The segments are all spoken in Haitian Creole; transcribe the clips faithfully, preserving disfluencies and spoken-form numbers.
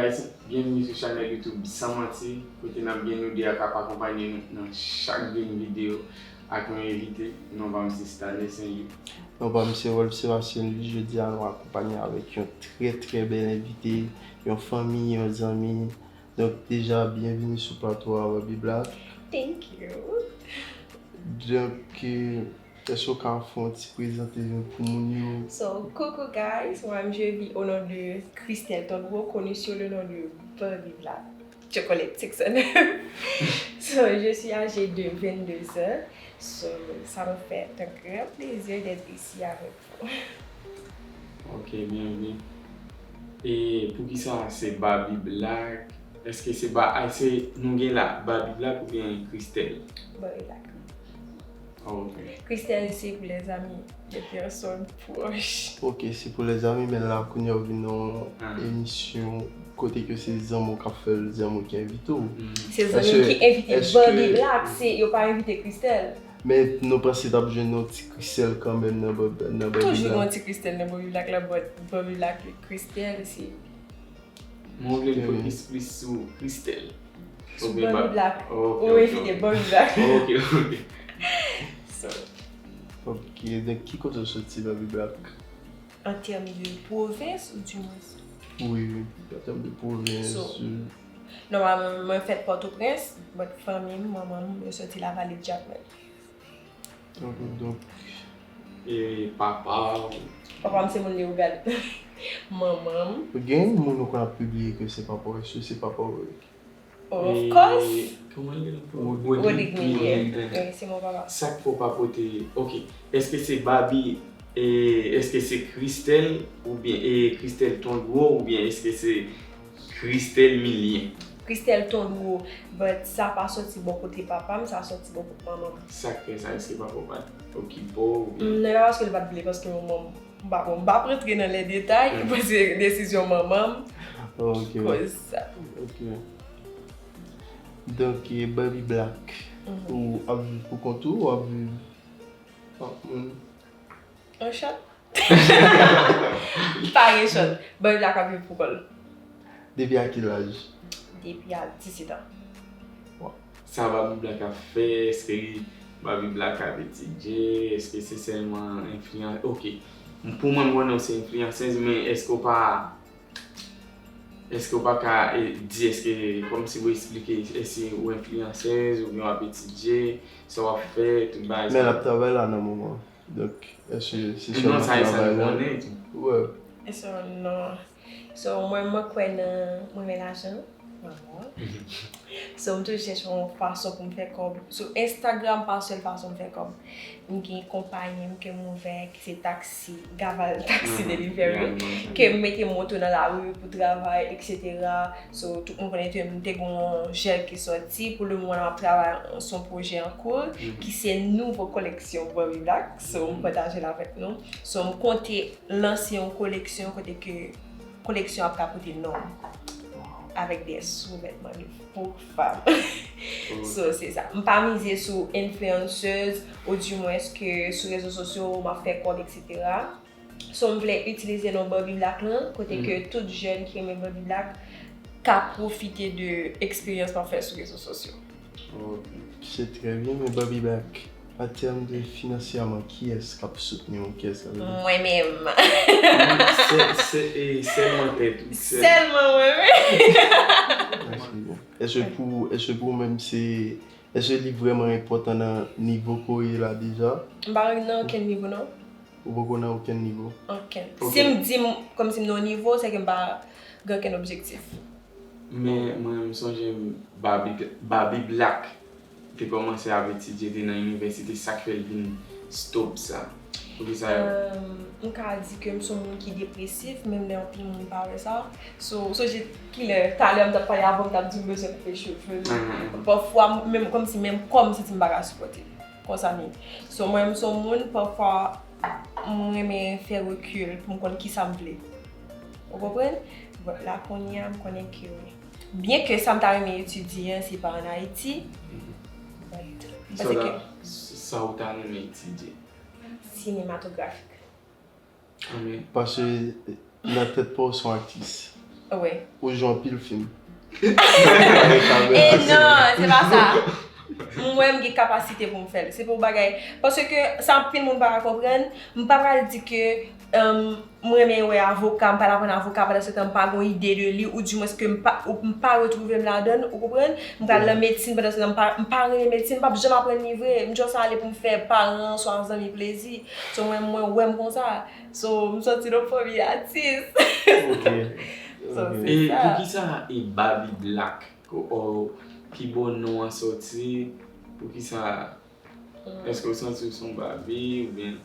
Guys, byenvini sou chanèl YouTube San Manti, kote n ap gen nou de a k ap akonpanye nou nan chak grenn videyo ak yon envite. Non pa m se Stanley Saint-Louis. Non pa m se Rolf Sébastien Louis. Jodi a nou akonpanye avèk yon trè trè bèl envite, yon fanmi, yon zanmi. Donk deja, byenvini sou plato a Barbie Black. Thank you. Donk, èske w ka fè yon ti prezante nou pou moun yo? So, coucou guys, moi-même je vis au nom de Christelle Tondreau, connue sous le nom de Barbie Black, Chocolate six oh nine. So, je suis âgée de vingt-deux ans. So, ça me fait un grand plaisir d'être ici avec vous. Ok, byenvini. E poukisa se Barbie Black? Èske se ba ay se nou gen la Barbie Black oubyen Christelle? Barbie Black. Oh, ok. Christelle, c'est pour les amis, les personnes proches. Ok, se pou lèzanmi, men la kounye a w vin nan yon Ah. emisyon kote ke se zanmi w k ap fè l, zanmi w ki envite w. Se zanmi ki envite Barbie Black, se yo pa envite Christelle. Men nou panse t ap jwenn yon ti Christelle kanmenm nan Barbie nan Barbie Toujou Black. Yon ti Christelle nan Barbie Black la, but Barbie Black, Christelle, se Mwen vle focus plis sou Christelle. Sou Barbie Black. Ok, Ou envite Barbie Black. Ok, ok. So, Ok, donk ki kote w soti Barbie Black? An tèm de pwovens ou di mwens? Wi, wi, an tèm de pwovens. So, nòmalman, mwen fèt Pòtoprens, but fanmi m, manman m, yo soti Lavale Jakmèl. Ok, donk, e papa w? Papa m se moun Leyogàn. Manman m. Gen moun ou konn ap pibliye ke se papa w, èske se papa w? Of course. Kòman l rele? Rodrigue Millier. Wi, se mon papa. Sa k fè w pa pote, ok, èske se Barbie, e, èske se Christelle oubyen, e, Christelle Tondreau oubyen èske se Christelle Millier? Christelle Tondreau, but sa pa soti bò kote papa m, sa soti bò kote manman m. Sa k fè sa, èske papa w pa t okipe w oubyen? Non, e pa paske l pa t vle, paske manman m, m pa, bon, m pa ap rantre nan lè detay, paske desizyon manman m Ok. koz sa. Ok. Donk, e, Barbie Black, ou ap viv pou kont ou, ou ap viv ak moun? An chat. Pa gen chat. Barbie Black ap viv pou kò l. Depi a ki laj? Depi a disèt an. Sa Barbie Black ap fè, èske Barbie Black ap etidye, èske se sèlman enfliyan-, ok. Pou mwen, m konnen w se enfliyansèz, men èske w pa, èske w pa ka, e, di, èske, kòmsi w eksplike, èske w enfliyansèz oubyen w ap etidye, sa w ap fè, tout bagay sa? Men l ap travay la nan moman. Donk, èske se sèlman travay la? Non, sa e sa nou konnen. Wi. E sa, non. So, mwen, mwen kwè nan, mwen renmen lajan. Mwen bon. So, m toujou chèche yon fason pou m fè kòb. Sou Instagram, pa sèl fason m fè kòb. M gen konpayi m ke m ouvè, ki se taksi, Gaval Taxi Delivery, ke m mete moto nan lari pou travay, et cetera. So, tout moun konnen ke m te gen yon jèl ki sòti. Pou le moman, m ap travay sou yon pwojè an kou, ki se nouvo koleksyon Barbie Black. So, m pataje l avèk nou. So, m konte lanse yon koleksyon kote ke koleksyon ap ka pote non m avèk de souvètman de pou fanm. So, se sa. M pa mize sou influencers, ou dimwens ke sou rezo sosyo, m ap fè kòb, et cetera. So, m vle itilize non Barbie Black lan, kote ke tout jèn ki renmen Barbie Black ka pwofite de eksperyans m ap fè sou rezo sosyo. Ok. Se trè byen, men Barbie Black, an tèm de finansyèman, kiyès k ap soutni w? Kiyès k ap ede w? Mwen menm. Se, se, e, sèlman tèt ou. Sèl- Sèlman mwen menm. Èske pou, èske pou ou menm se, èske li vrèman enpòtan nan nivo ke w ye la deja? M pa nan okenn nivo, non. Ou poko nan okenn nivo? Okenn. Ok. Si m di m, kòmsi m nan yon nivo, se ke m pa gen okenn objektif. Men mwen, m sonje m, Barbie, Barbie Black te kòmanse ap etidye, te nan inivèsite, sa k fè l vin stop sa? Poukisa? Euh, m ka di ke m se yon moun ki depresif, menm lè anpil moun pa wè sa. So, sonje kilè, talè m t ap pale avè w, m t ap di w m bezwen koupe cheve m. Pafwa, menm kòmsi menm kò m santi m pa ka sipòte l. Konsa m ye. So, mwen, m se yon moun, pafwa, m renmen fè rekil pou m konn kisa m vle. Ou konprann? But la, kounye a, m konnen ke, byen ke sa m ta renmen etidye an, se pa ann Ayiti, but, Sa w ta, sa w ta renmen etidye? Sinematografik. Paske nan tèt pa w, se yon aktris. Wi. Ou jwe anpil fim. E non, se pa sa. Mwen, m gen kapasite pou m fè l. Se pou bagay. Paske sa anpil moun pa ka konprann. M pa pral di ke um, m renmen wè avoka, m pral aprann avoka pandan se tan m pa gon ide de li, ou dimwens ke m pa, ou, m pa retwouve m ladan l, ou konprann? M pral nan medsin pandan se tan m pa, m pa renmen medsin, m p ap janm aprann li vre. M just ale pou m fè paran swa zanmi plezi. So mwen, mwen wè m konsa. So, m sòti nan fanmi atis. Ok. So, Ok. se E sa. Poukisa e Babi Black? Ou, ou, ki bò non an sòti? Poukisa? Èske ou santi ou se yon Babi oubyen?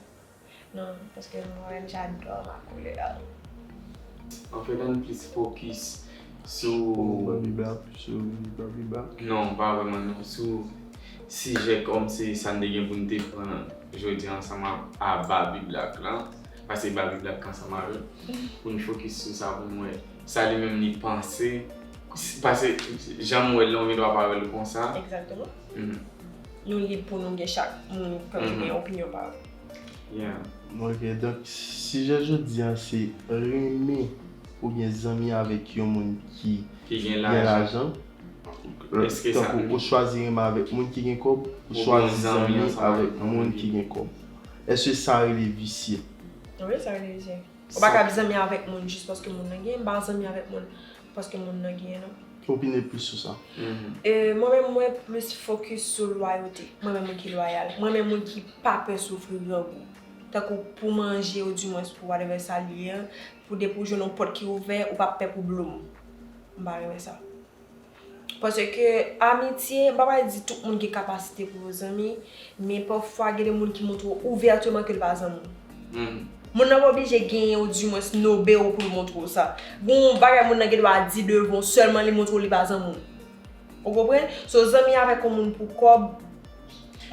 Non, paske mwen, j'adore ma couleur. Anfèt, ann plis fokis sou. Babi Black, sou Babi Black. Non, pa vrèman non. Sou sijè kòm se sa n te gen pou n te pran jodi ansanm a, a Babi Black lan. Pase Babi Black ansanm avè l. Pou n fokis sou sa, pou n wè sa li menm li panse. Pase jan m wè l lan, ou gen dwa pa wè l konsa. Egzakteman. Mhm. Nou lib pou nou gen chak moun kòm si Mhm. gen opinyon pa yo. Yeah. Ok, donk, sijè jodi a se renmen oubyen zanmi avèk yon moun ki Ki gen gen lajan. lajan. Èske sa- Tankou ou chwazi renmen avèk moun ki gen kòb, ou Ou chwazi bon zanmi zanmi ansanm avèk avèk moun moun ki ki- gen kòb. Èske sa rele visye? Wi, sa rele visye. Ou pa ka zanmi avèk moun jis paske moun nan gen, m pa zanmi avèk moun paske moun nan gen non. Opine plis sou sa. Mhm. E mwen menm mwen plis fokis sou lwayote. Mwen menm moun ki lwayal. Mwen menm moun ki pa pè soufri grangou. Tankou pou manje ou dimwens pou whatever sa li ye, pou depi w jwenn yon pòt ki ouvè, ou pa pè pou blow m. M pa renmen sa. Paske amitye, m pa pral di tout moun gen kapasite pou yo zanmi, men pafwa gen de moun ki montre w ouvèteman ke l pa zanmi w. Mhm. Moun nan pa oblije genyen ou dimwens nobe w pou l montre w sa. Gon bagay moun nan gen dwa di devan w sèlman li montre w li pa zanmi w. Ou konprann? So zanmi avèk yon moun pou kòb.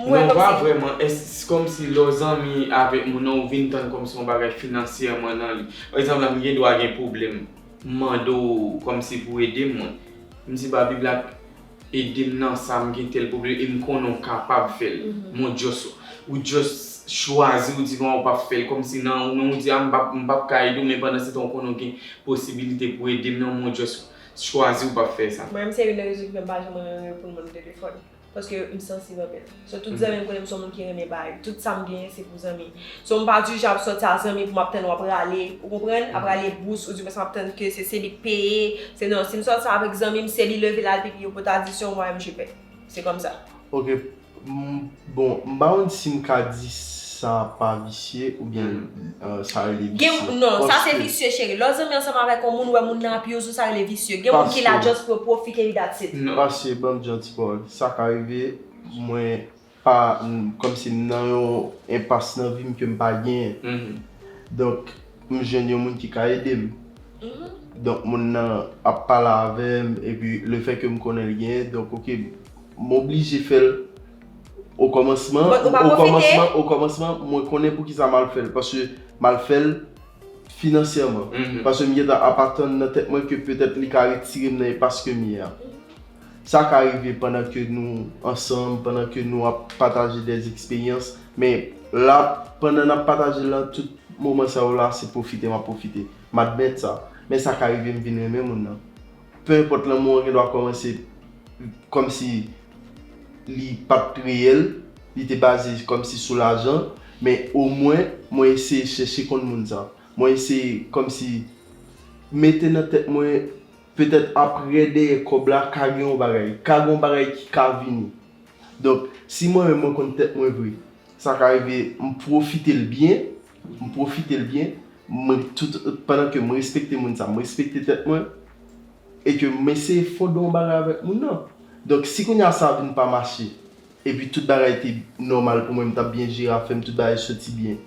Mwen Non, pa kòmsi vrèman. Èske kòmsi lè w zanmi avèk moun nan, ou vin tann kòmsi yon bagay finansyèman nan li? Pa egzanp, la, m gen dwa gen pwoblèm. M mande w kòmsi pou ede m, mwen. M di Babi Black, ede m nan sa, m gen tèl pwoblèm, e m konnen w kapab fè l. Mon just, ou just chwazi, ou di non, ou p ap fè l. Kòmsi nan, ou menm ou di, a, m p ap, m p ap ka ede w, men pandan se tan, ou konnen w gen posibilite pou ede m nan, mon just chwazi, ou p ap fè sa. Mwen menm se youn nan rezon ki fè m pa janm reponn moun telefòn. Paske m sansib anpil. So tout zanmi m konnen m se yon moun ki renmen bay. Tout sa m genyen se pou zanmi. So m pa du jan ap sòti a zanmi pou m ap tann w ap rale. Ou konprann? Ap rale bous, ou dimwens m ap tann ke se, se li k peye. Se non, si m sòti avèk zanmi m, se li leve l al pipi yo pou ta di se yon mwayen m jipè. Se kòmsa. Ok, m- bon, m pa konn si m ka di sa pa visye oubyen euh, sa rele visye. Gen, non, sa se Paske- visye, cheri. Lè w zanmi ansanm avèk yon moun, ou wè moun nan ap use w, sa rele visye. Gen moun ki la Paske- just pou yo pwofite li, that's it. Non. Pase, ban m di yon ti pawòl. Sa ka rive, mwen pa, m- kòmsi m nan yon enpas nan vi m ke m pa genyen. Mhm. Donk, m jwenn yon moun ki ka ede m. Donk, moun nan ap pale avè m, epi lefètke m konnen l genyen, donk, ok, m oblije fè l o kòmansman. But ou pa O pwofite? kòmansman, o kòmansman, mwen konnen poukisa m al fè l, paske m al fè l finansyèman. Mhm. Paske m gentan ap atann nan tèt mwen ke petèt li ka retire m nan enpas ke m ye a. Sa ka rive pandan ke nou ansanm, pandan ke nou ap pataje dè eksperyans, men la, pandan n ap pataje l lan, tout moman sa yo la, se pwofite m ap pwofite. M admèt sa. Men sa ka rive m vin renmen moun nan. Pe enpòt lanmou an gen dwa kòmanse kòmsi li pa t reyèl, li te baze kòmsi sou lajan, men omwen mwen eseye chèche konn moun sa. Mwen eseye kòmsi mete nan tèt mwen, petèt aprè dèyè kòb la, ka gen yon bagay, ka gen yon bagay ki ka vini. Donk, si mwen menm mwen konn tèt mwen vre, sa ka rive m pwofite l byen, m pwofite l byen, mwen tout, pandan ke m respekte moun sa, m respekte tèt mwen, e ke m eseye fonde yon bagay avèk moun nan. Donk, si kounye a sa vin pa mache, epi tout bagay te nòmal pou mwen, m t ap byen jere afè m, tout bagay soti byen.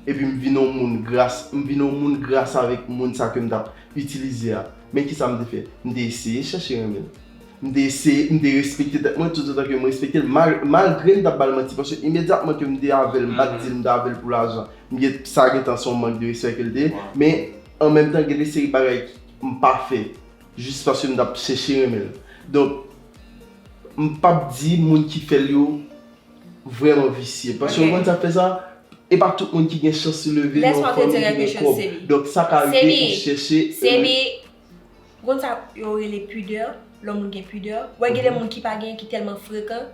Epi m vin yon moun gras, m vin yon moun gras avèk moun sa ke m t ap itilize a. Men kisa m te fè? M te eseye chèche renmen l. M te eseye, m te respekte tèt mwen, toutotan ke m respekte l, mal, malgre m t ap ba l manti, paske imedyatman ke m te avè l, m pa t di l m t avè l pou lajan. M gen, sa gentan se yon mank de respè ke l te ye, men an menm tan, gen de seri bagay m pa fè, jis paske m t ap chèche renmen l. Donk, m p ap di moun ki fè l yo vrèman visye. Paske ou konn sa k fè sa? E pa tout moun ki gen chans leve nan yon fanmi ki gen kòb. Donk, sa ka rive ou chèche. Se li. Ou konn sa yo rele pidè, lè yon moun gen pidè. Ou wè gen de moun ki pa gen, ki tèlman frekan,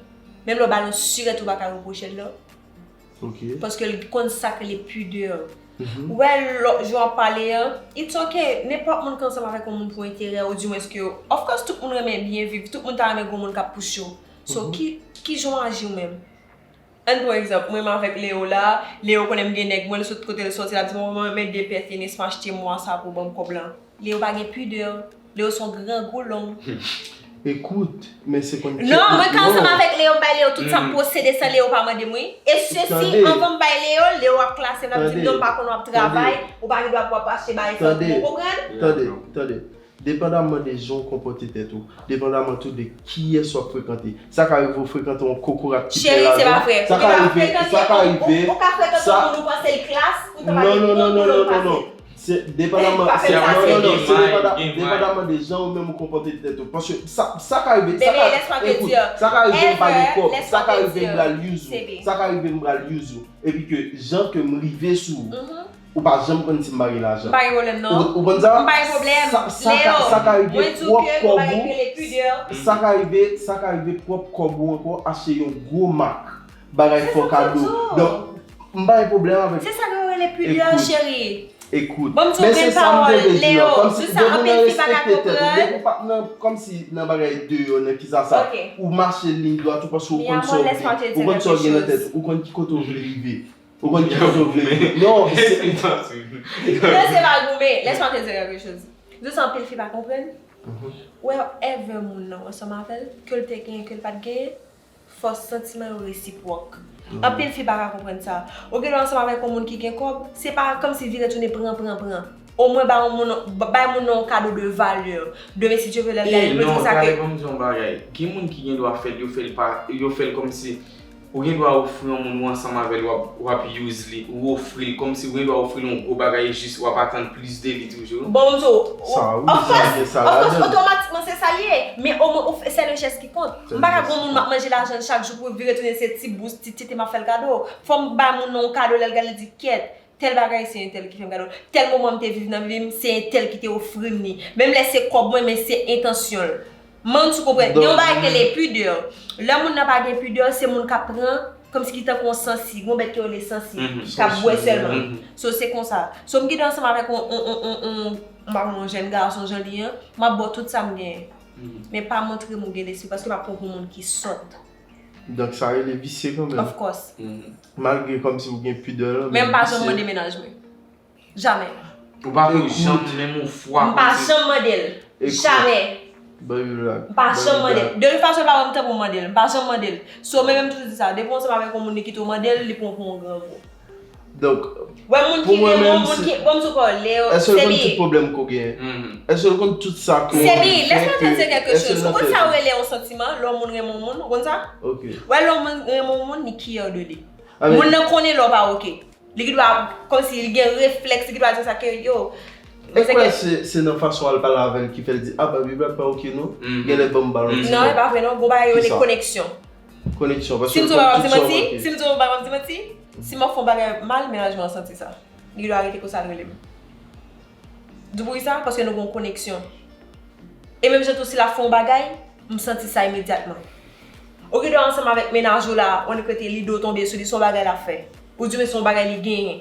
menm lè w ba l yon sirèt ou pa ka repwoche l non. Paske l konn sa k rele pidè. Ou wè lòt jan w ap pale an, it's ok, nenpòt moun k ansanm avèk yon moun pou enterè, oudimwens ke, of course, tout moun renmen byen viv, tout moun ta renmen gen yon moun k ap pous yo. So, ki, ki jan w aji ou menm? Ann pran egzanp, mwen menm avèk Leo la, Leo konnen m gen nèg mwen, l sot kote l sòti, l ap di m, "Mwen renmen de pè tenis, m achte mwa sa pou ban m kòb lan." Leo pa gen pidè, Leo se yon grangou long. Ekout, men se konn Non, mwen ka ansanm avèk Leo, m bay Leo tout sa m posede san Leo pa mande m, wi. E sesi, anvan m bay Leo, Leo ap klase m, l ap di m, "Non, m pa konn w ap travay, ou pa gen dwa pou w ap achte bagay sa pou mwen." Ou konprann? Tande, tande. Depandaman de jan w konpòte tèt ou, depandaman tou de kiyès w ap frekante. Sa ka rive w frekante yon kokorat ki plen lajan. Cheri, se pa vrè. Ou gen dwa frekante yon, ou, ou ka frekante yon moun ou panse l klas, ou ta pa gen bon boulon pase. Se depandaman, se, non, non, non, se depandaman, depandaman de jan ou menm ou konpòte tèt ou. Paske sa, sa ka rive, sa ka, ekout, sa ka rive m pa gen kòb, sa ka rive m pral use ou, sa ka rive m pral use ou. Epi ke jan ke m rive sou ou, ou pa janm konn si m pa gen lajan. M pa gen pwoblèm non. Ou, ou konn sa? M pa gen pwoblèm. Sa, sa ka, Leo, sa ka rive mwen di w pwòp ke nou kòb pa gen ou. Rele pidè. Sa ka rive, sa ka rive pwòp kòb ou ankò achte yon gwo mak bagay fò kado. Donk, m pa gen pwoblèm avèk. Se sa yo rele pidè, cheri. Ekout, men se sa m te vle di an, kòmsi depi w nan respekte tèt ou, depi w pa t nan, kòmsi nan bagay deyò, nan kisa sa, ou mache liy dwat ou, paske ou konn sa w vle, ou konn sa w gen nan tèt ou, ou konn ki kote w vle rive, ou konn ki kote w vle rive. Non, se. Non, se pa goumen. Laisse-moi te dire quelque chose. Di sa anpil fi pa konprann. Wherever moun nan ansanm avè l, ke l te genyen, ke l pa t genyen, fòs santiman yo resipwòk. Anpil fi pa ka konprann sa. Ou gen dwa ansanm avèk yon moun ki gen kòb, se pa kòmsi vire tounen pran, pran, pran. Omwen bay yon moun, bay moun nan yon kado de valè. Demen si Dye vle lè l la, li pral di sa ke. Ban m di yon bagay. Gen moun ki gen dwa fè l, yo fè l pa, yo fè l kòmsi, ou gen dwa ofri yon moun ou ansanm avè l, w ap, w ap use li, ou ofri l, kòmsi ou gen dwa ofri l yon gwo bagay e jis w ap atann plis de li toujou. Bon, m di w, of course, of course, otomatikman se sa l ye. Men omwen ou fè, se le jès ki kont. M pa ka gen yon moun m ap manje lajan l chak jou pou vire tounen se ti bous, ti tete m ap fè l kado. Fò m bay moun nan yon kado lè l gade l di, "Kèt, tèl bagay se entèl ki fè m kado. Tèl moman m te viv nan vi m, se entèl ki te ofri m li." Menm lè se kòb mwen, men se entansyon l. M ann sou konprann. Gen yon bagay ki rele pidè. Lè moun nan pa gen pidè, se moun k ap pran, kòmsi ki tankou yon sansi, gen yon bèt ki rele sansi, k ap bwè sèlman. So, se konsa. So, m gen dwa ansanm avèk yon, yon, yon, yon, yon, m pa konn yon jèn gason jan li ye, m ap ba w tout sa m genyen. Men pa montre m ou gen lespri, paske m ap pran w pou yon moun ki sòt. Donk, sa rele visye kanmenm. Of course. Malgre kòmsi ou gen pidè lan, men m pa janm mande mennaj mwen. Jamè. Ou pa fè w janm menm yon fwa. M pa janm mande l. Jamè. M pa janm mande l. De tout fason, l pa ban m tan pou m mande l. M pa janm mande l. So, men menm toujou di sa, depi w ansanm avèk yon moun, li kite w mande l, li pran w pou yon grangou. Donk, wè moun ki renmen w, moun ki, bon, m sou kò, Leo, èske l konn tout pwoblèm ke w genyen? Èske l konn tout sa ke w fè? Sebi, lès mwen te di kèk choz. Ou konn sa yo rele yon santiman, lè yon moun renmen yon moun, ou konn sa? Wè, lè yon moun renmen yon moun, li kyè de li. Moun nan konnen lè w pa oke. Li gen dwa, kòmsi li gen reflèks, li gen dwa di sa ke, yo. E kwè se, se nan fason al pale avè l ki fè l di, "A, Baby Black pa oke non, genlè ban m ba l yon ti kòb." Non, e pa vre non, gon bagay yo rele koneksyon. Koneksyon, paske l konn tout sa w manke. Si m di w pa, m di manti, si m ap fè yon bagay mal, mennaj mwen an santi sa. Li dwe arete konsa l rele m. Di poukisa? Paske nou gen yon koneksyon. E menm jan tou, si l ap fè yon bagay, m santi sa imedyatman. Ou gen dwa ansanm avèk mennaj ou la, ou annik rete lide w tonbe sou li, se yon bagay l ap fè. Oudimwen se yon bagay li genyen.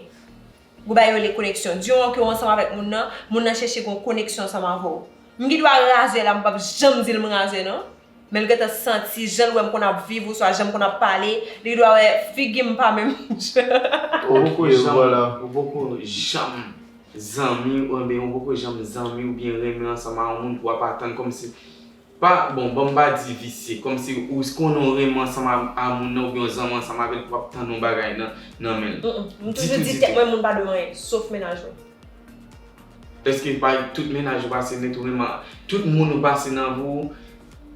Gon bagay yo rele koneksyon. Di yon ke w ansanm avèk moun nan, moun nan chèche gen yon koneksyon ansanm avè w. M gen dwa razè la, m p ap janm di l m razè non. Men l gentan santi jan l wè m konn ap viv oswa jan m konn ap pale, li dwa wè figi m pa menm jan. Ou poko janm, ou poko janm zanmi, oubyen ou poko janm zanmi oubyen renmen ansanm a yon moun pou w ap atann kòmsi, pa, bon, ban m pa di visye, kòmsi ou konnen w renmen ansanm a, a moun nan oubyen w zanmi ansanm avè l pou w ap tann yon bagay nan, nan men l. Mm, mm. M toujou di tèt mwen moun pa dwe anyen, sof mennaj mwen. Èske pa tout mennaj ou pase nèt ou renmen, tout moun ou pase nan vi w,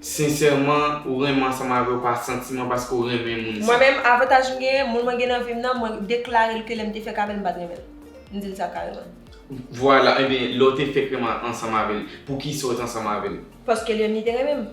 sensèman, ou renmen ansanm avè w pa santiman paske w renmen moun sa? Mwen menm, avantaj m genyen, moun mwen gen nan vi m nan, mwen deklare l ke lè m te fèk avè l, m pa t renmen l. M di l sa kareman. Vwala, ebyen, lè w te fèk renmen ansanm avè l, poukisa w t ansanm avè l? Paske li menm li te renmen m.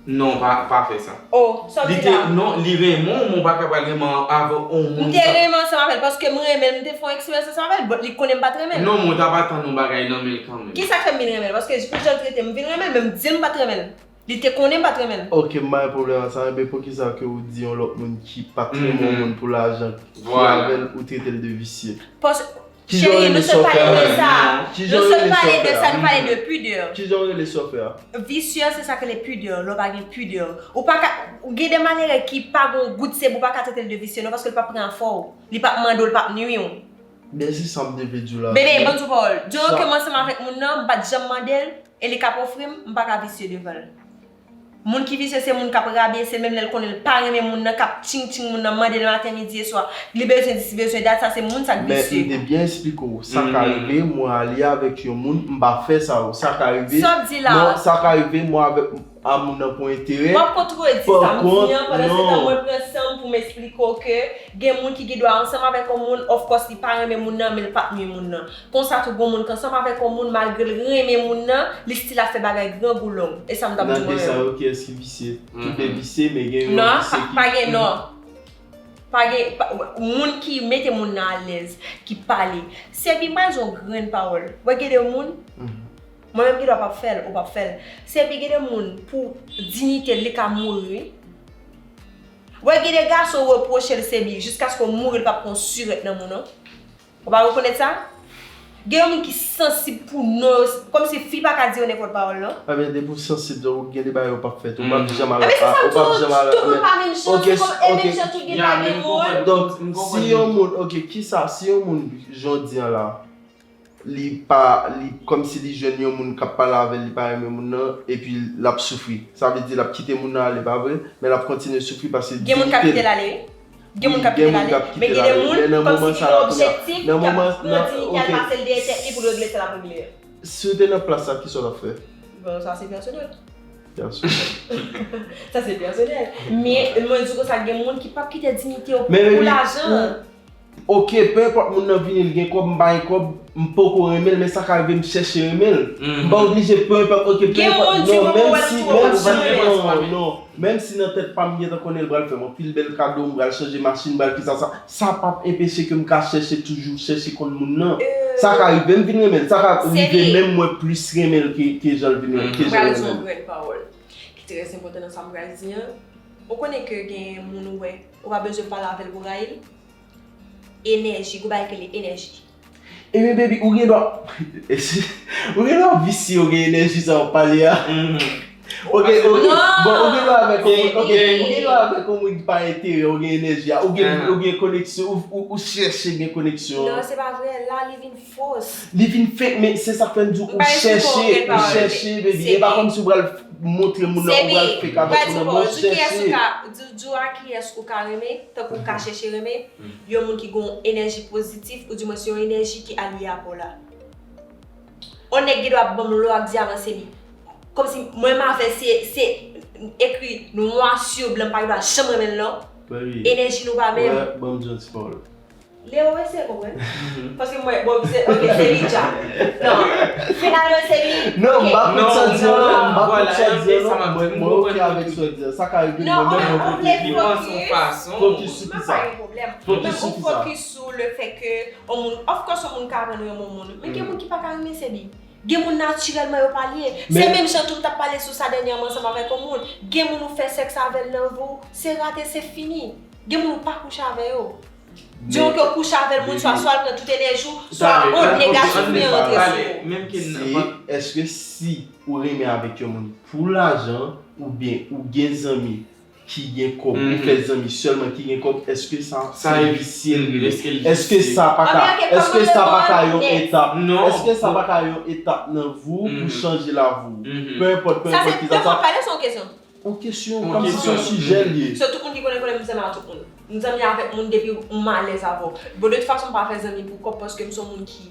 Non, pa, pa fè sa. Oh, sa w Li di te, la. Non, li renmen w, men w pa ka pral renmen avè yon M moun te sa. renmen ansanm avè l paske m renmen l, m te fè yon eksperyans ansanm avè l, but li konnen m pa t renmen l. Non, men w ta pa tann yon bagay nan men l kanmenm. Kisa k fè m vin renmen l? Paske pou jan l trete m, m vin renmen l, men m di l m pa t renmen l. Li te konnen m pa t renmen l. Ok, m pa gen pwoblèm ak sa, men poukisa ke ou di yon lòt moun ki pa t renmen yon moun pou lajan, ki Vwala. avè l, ou trete l de visye? Pas, Kijan w cheri, rele nou sa w sot fè pale a? de sa. Kijan Nou w sot rele sa pale w de fè sa, a? nou pale de pidè. Kijan w rele sa w fè a? Visye, se sa ke le pidè. Lè w pa gen pidè. Ou pa ka, ou gen de malere ki pa gon gout sèvo, ou pa ka trete l de visye non, paske l p ap pran afè w. Li p ap mande w, li p ap nwi w. Men se sa m te vle di w la. Bebe, ban m di w pawòl. Diran ke m ansanm avèk moun nan, m pa t janm mande l, e li k ap ofri m, m pa ka visye devan l. Moun ki visye se moun k ap rabese l, menm lè l konnen l pa renmen moun nan, k ap tching tching moun nan, mande l maten, midi e swa. Li bezwen dis, li bezwen dat, sa se moun sa k Men m visye. te byen eksplike w. Sa ka rive, mwen ale avèk yon moun, m pa fè sa yo. Sa ka rive. Sa w di la? Non, sa ka rive, mwen avèk a moun nan pou enterè. W ap kontredi sa m di an, pandan se tan non. Mwen pran san m pou m eksplike w ke gen moun ki gen dwa ansanm avèk yon moun, of course, li pa renmen moun nan, men l p ap nwi moun nan. Konsa tou, gon moun k ansanm avèk yon moun, malgre l renmen moun nan, li still ap fè bagay grangou long. E sa m t ap di Nan de mwen sa menm. Yo ki eski visye? Tout de visye, men gen yon Non, visye pa, ki. Pa gen non. Pa gen, pa, moun ki mete moun nan alèz, ki pale. Sebi, m pral di yon grenn pawòl. Wè gen de moun, mwen menm gen dwa p ap fè l, ou p ap fè l. Sebi, gen de moun, pou diyite l, li ka mouri. Wè gen de gason repwoche l, Sebi, jiskaske w mouri, l p ap pran yon sirèt nan men w non. Ou pa rekonèt sa? Gen yon moun ki sansib pou non yo, kòmsi fi pa ka di yo nenpòt pawòl non. Ebyen, depi w sansib, donk ou gen de bagay ou p ap fè tou. Ou p ap janm al. Ebyen, se sa m Ou p ap di w, janm al. tout moun pa menm jan, Ok, se kòm, e ok. menm jan tout gen Ya, pa men gen m moun. konprann. Donk, M konprann. Si yon moun, ok, kisa, si yon moun, jan w di an la, li pa, li, kòmsi li jwenn yon moun k ap pale avè l, li pa renmen moun nan, epi l ap soufri. Sa vle di l ap kite moun nan ale, pa vre? Men l ap kontinye soufri paske Gen moun k ap kite l ale, wi. Gen moun k ap kite l ale. Men gen de moun, kòmsi li gen objektif, k ap pran dinyite al pase l dèyè tèt li pou l regle sa l ap regle. Si w te nan plas sa, kisa w t ap fè? Bon, sa se pèsonèl. Pèsonèl. Sa se pèsonèl. Men, mwen di konsa, gen moun ki p ap kite dinyite yo pou lajan. Ok, peu importe moun nan vini, l gen kòb, m pa gen kòb, m poko renmen l, men sa ka rive m chèche renmen l. M pa oblije, peu importe, ok, peu importe, non, menm si, menm si, non, non, menm si nan tèt pa m gentan konnen l pral fè m anpil bèl kado, m pral chanje machin, m pral fè sa, sa, sa p ap enpeche ke m ka chèche, toujou chèche konn moun nan. Sa ka rive m vin renmen l, sa ka rive menm mwen plis renmen l ke, ke jan l vin, ke jan l renmen m. Grenn pawòl ki trè enpòtan nan sa m pral di an. Ou konnen ke gen moun ou wè, ou pa bezwen pale avè l pou rayi l. Enèji, gon bagay ki rele enèji. Ebyen, baby, ou gen dwa, ou gen dwa visye, ou gen enèji sa w ap pale a. Ok, ok. Bon, ou gen dwa avèk yon moun, ok, ou gen dwa avèk yon moun ki pa enterè, ou gen enèji a, ou gen, ou gen koneksyon, ou, ou, ou chèche gen koneksyon. Non, se pa vre, la li vin fos. Li vin fake, men se sa k fè m di w, ou chèche, ou chèche, baby. E pa kòmsi w pral montre moun nan, ou pral fake avèk moun nan, men ou chèche. Di w a kiyès ou ka renmen, tankou ou ka chèche renmen, yon moun ki gen yon enèji pozitif, oudimwen se yon enèji ki aliye a pa w la. Yon nèg gen dwa ap ban m lò ap di avanse li. Kòmsi mwen m avè l, se, se ekri nwa sou blan, m pa gen dwa janm renmen l non. Enèji nou pa menm. Wè, ban m di yon ti pawòl. Leo, eseye konprann. Paske mwen, bon, se, ok, se li dja. Non. Finalman, se li. Non, m pa kont sa di an, non, m pa kont Vwala, sa e di an, sa m non, ap mwen, di, m mwen ok konprann avèk tout. Sa w di an. Sa ka rive Non, mwen menm, an, mwen an vle ok. Li pran sou fokis. Fason. Fokis sou Mwen kisa? Pa gen pwoblèm. Fokis Mwen sou ou kisa? Fokis sou le fè ke yon moun, of course, yon moun ka aprann renmen yon moun. Men gen moun ki pa ka renmen, se li. Gen moun natirèlman yo pa lye. Se Men- menm jan tou m t ap pale sou sa dènyèman ansanm avèk yon moun. Gen moun ou fè sèks avè l nan vi w, se rate, se fini. Gen moun ou pa kouche avè yo. Diyon ke w kouche avè l, moun swa, swa l pran tout enèji w, swa yon negatif li rantre sou ou. Menm ke Se, èske si ou renmen avèk yon moun pou lajan, oubyen ou gen zanmi ki gen kòb, ou fè zanmi sèlman ki gen kòb, èske sa se visye l rele? Èske sa pa ka, èske sa pa ka yon etap? Èske sa pa ka yon etap nan vi w pou chanje lavi w? Peu importe, peu importe kisa sa. Pale sou yon kesyon. Yon kesyon, kòmsi se yon sijè l ye. So, tout moun ki konnen, konnen m zanmi ak tout moun. M zanmi avèk moun depi m alèz avè w. Bon, de tout fason, m pa fè zanmi pou kòb paske m se yon moun ki,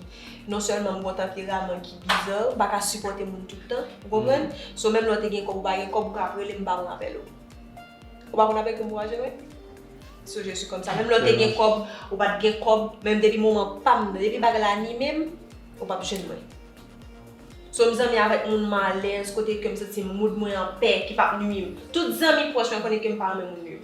non sèlman m gen yon tanperaman ki biza, m pa ka sipòte moun tout tan, ou konprann? So, menm lè w te gen kòb ou pa gen kòb, ou ka ap rele m, m pa pran apèl ou. Ou pa konn avèk ki m pou aje, wi. So, je suis comme ça. Menm lè w te gen kòb, ou pa t gen kòb, menm depi moman pa m nan, depi bagay la ni menm, ou p ap jwenn mwen. So, m zanmi avèk moun m alèz, kote ke m santi mood mwen anpè, ki p ap nwi m. Tout zanmi pwòch mwen konnen ke m pa renmen moun nwi m.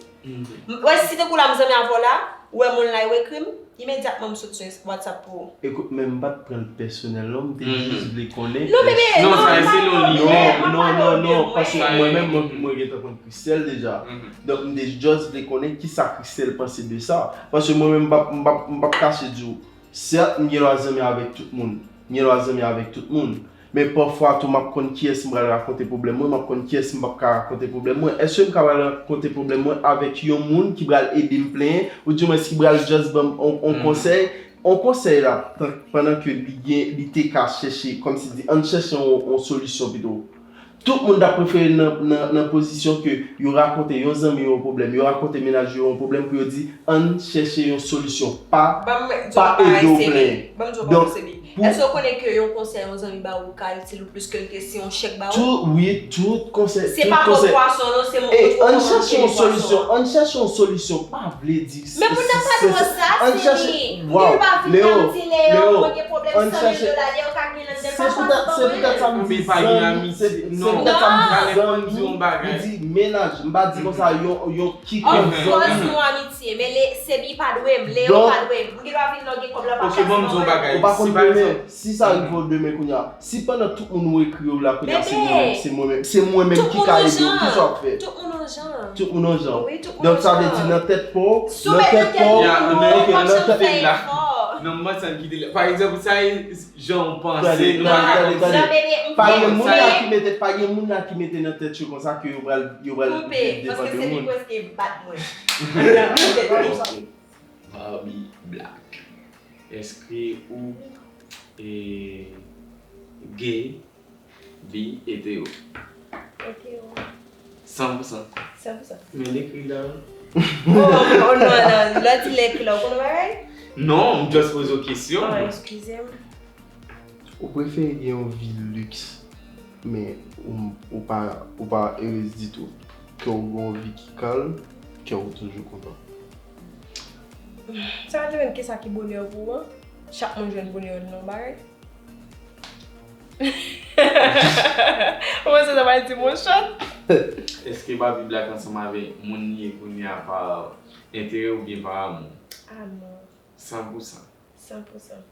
M- Wè, si se kou la m zanmi avè w la, ou wè moun la, yo ekri m, imedyatman m sot sou Inst- WhatsApp pou ou. Ekout, men m pa t pran l pèsonèl, non, m te jis vle konnen. Non, bebe, non, non, sa, se non, li menm. Non, non, non, non, paske mwen menm, mwen, mwen gentan konn Christelle deja. Donk, m te just vle konnen kisa Christelle panse de sa. Paske mwen menm, m p ap, m p ap, m p ap kache di w, sèt, m gen dwa zanmi avèk tout moun. M gen dwa zanmi avèk tout moun. Men pafwa tou, m ap konn kiyès m pral rakonte pwoblèm mwen, m ap konn kiyès m p ap ka rakonte pwoblèm mwen. Èske m ka pral rakonte pwoblèm mwen avèk yon moun ki pral ede m plenyen, oudimwens ki pral just ban m on, on konsèy? On konsèy la, tan- pandan ke li gen, li te ka chèche, kòmsi di, ann chèche on, on solisyon pito. Tout moun t ap prefere nan, nan, nan pozisyon ke yo rakonte yon zanmi yo yon pwoblèm, yo rakonte mennaj yo yon pwoblèm pou yo di, ann chèche yon solisyon, pa, pa ede w plenyen. Ban m di w yon bagay, Sebi. Ban m di w yon bagay, Sebi. Èske w konnen ke yon konsèy yon zanmi ba ou ka itil ou plis ke l ke si yon chèk ba ou? Tout, wi, tout konsèy, tout konsèy. Se pa bon pwason, non, se moun ou twò kòmanse de pwason. Ann chèche yon solisyon, ann chèche yon solisyon, pa vle di. Men poutèt pa dwòl sa, Sebi. Ou pa vin ka m di Leo, mwen gen pwoblèm san mil dola, Leo ka gen nan dèl pa pwason. Se poutèt sa m di zanmi, se poutèt sa m di zanmi. Li di mennaj, m pa di konsa, yon, yon kikòt zanmi. Of course, nou amitye, men Sebi pa dwe m, Leo pa dwe m. M gen dwa vin la, w gen kòb la, pa chase mwen. Ou pa konn demen, si sa rive w demen kounye a, si pandan tout moun ou ekri yo la kounye a, se mwen menm, se mwen menm, se mwen menm ki ka ede w, kisa w ap fè? Tout moun yon jan. Tout moun yon jan. Wi, tout moun yon jan. Donk, sa vle di nan tèt pa w, nan tèt pa w, ok, nan tèt pa w. Non, m panse m kite la. Pa egzanp, sa e jan w panse, nou pa ka konn di. Non, bebe, m panse. Pa gen moun la ki mete, pa gen moun la ki mete nan tèt yo konsa ke yo pral, yo pral viv depann de moun. Koupe, paske se li ki prèske bat mwen. Barbie Black. Èske ou, e, gay, bi, etero? Etero. San pou san. San pou san. Men l ekri la. Oh, oh, non, non. Lè w di l ekri la, ou konn yon bagay? Non, m just poze w kesyon. Oh, eskize m. Ou prefere gen yon vi liks, men ou, ou pa, ou pa erez ditou? Ke w gen yon vi ki kalm, ke w toujou kontan? Sa depann kisa ki bonè pou ou an. Chak moun jwenn bonè l nan yon bagay. Ou panse sa va di mon chat? Èske Barbie Black ansanm avè moun li ye kounye a pa enterè oubyen pa amou? Amou. San pou san. San pou san.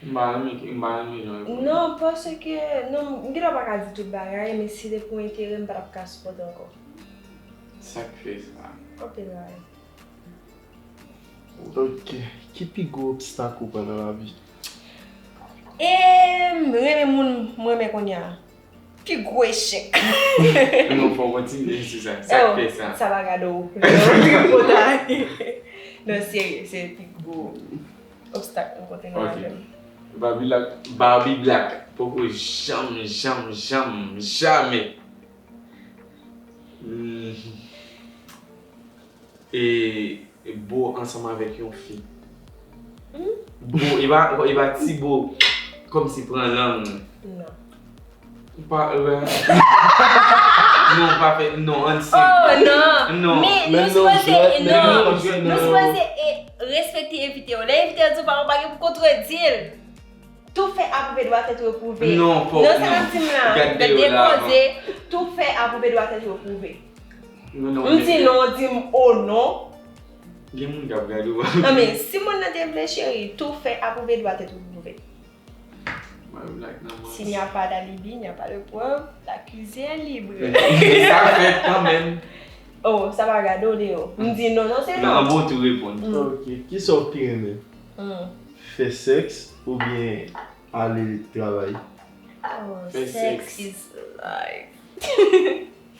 M pa renmen, m pa renmen jan reponn. Non, paske, non, m gen dwa pa ka di tout bagay, men si se pou enterè, m pa t ap ka sipòte ankò. Sa k fè sa? Anpil bagay. Ok. Ki pi gwo obstak ou pran nan lavi? E, m renmen moun m renmen kounye a. Pi gwo echèk. Non, fò w kontinye sou sa. Sa k fè sa? Sa pa gade w. Non, serye, se pi gwo obstak m kontre nan lavi m. Barbie Black, Barbie Black poko janm, janm, janm, jamè. Hmm. E, e bo ansanm avèk yon fi. Hmm? Bo, e pa, e pa ti bo, kòmsi pran lang. Non. Pa, e, non, pa fè, non, ann se. Oh, non. Non. Men nou sipoze, non. Nou sipoze, e, respekte envite yo. Lè envite yo di w pa bon, pa gen pou kontredi l. Tout fait approuvé doit être prouvé. Non, fòk non. Non, sa m ap di m la. Gad dèyè w la avan. Tout fait approuvé doit être prouvé. M di non, w di m oh non. Gen moun k ap gade w. Non, men si moun nan te vle, cheri, tout fait approuvé doit être prouvé. Mwen black nan mwen. S'il n'y a pas d'alibi, il n'y a pas de preuve, l'accusé est libre. Sa fèt kanmenm. Oh, sa pa gade w deyò. M di non, non, se non. Non, bon, tou reponn. Mm. Ok, kisa w pi renmen? Mm. Fè sèks oubyen ale travay? Oh, sex is life.